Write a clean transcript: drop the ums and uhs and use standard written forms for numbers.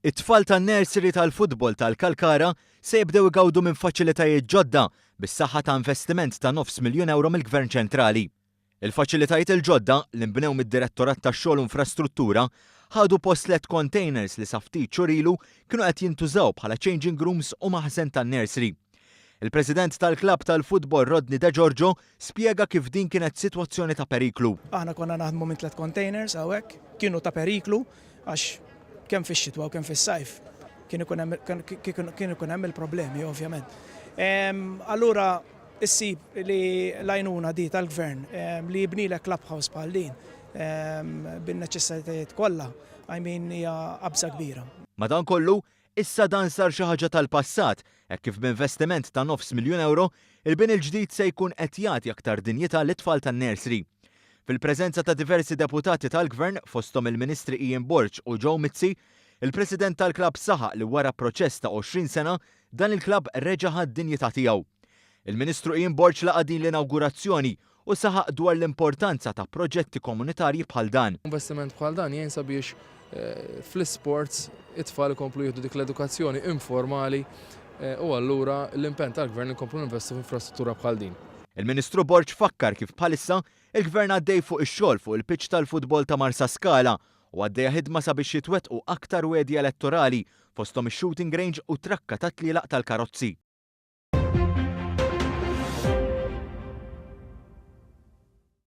It-tfal tan-nursery tal-futbol tal-Kalkara se jibdew igawdu minn faċilitajiet ġodda bis-saħħa ta' investiment ta' nofs miljun ewro mill-Gvern Ċentrali. Il-faċilitajiet il-ġodda, li nbnew mid-Direttorat tax-Xogħol u Infrastruttura, ħadu post tliet containers li sa ftit xhur ilu kienu qed jintużaw bħala changing rooms u maħżen tan-nursery. Il-President tal-klabb tal-futbol Rodney De Giorgio spjega kif din kienet sitwazzjoni ta' periklu. Aħna konna naħdmu minn tliet containers hawnhekk, kienu ta' periklu għax kemm fix-xitwa u kemm fis-sajf kien ikun hemm kien ikun hemm il-problemi ovvjament. Allura issib li l-għajnuna di tal-gvern li jibnilek clubhouse bħal din bin-neċessitajiet kollha, I mean, hija qabża kbira. Madankollu, issa dan sar xi ħaġa tal-passat hekk kif b'investiment ta' nofs miljun ewro, il-bini l-ġdid se jkun qed jagħti aktar dinjità lit-tfal tan-nursery. Fil-preżenza ta' diversi deputati tal-Gvern, fosthom il-Ministri Ian Borg u Joe Mizzi, il-President tal-klabb saħaq li wara proċess ta' 20 sena, dan il-klabb reġa' ħa d-dinjità tiegħu. Il-Ministru Ian Borg laqa' din l-inawgurazzjoni u saħaq dwar l-importanza ta' proġetti komunitarji bħal dan. Investiment bħal dan jgħin sabiex fl-isports it-tfal ikomplu jieħdu dik l-edukazzjoni informali u allura l-impenn tal-Gvern inkomplu ninvestu f'infrastruttura bħal din. Il-Ministru Borg fakkar kif bħalissa il-Gvern għaddej fuq ix-xogħol fuq il-pitch tal-futbol ta' Marsaskala u għaddejja ħidma sabiex jitwettqu aktar wegħdi elettorali fosthom ix-shooting range u trakka tat-tlielaq tal-karozzi.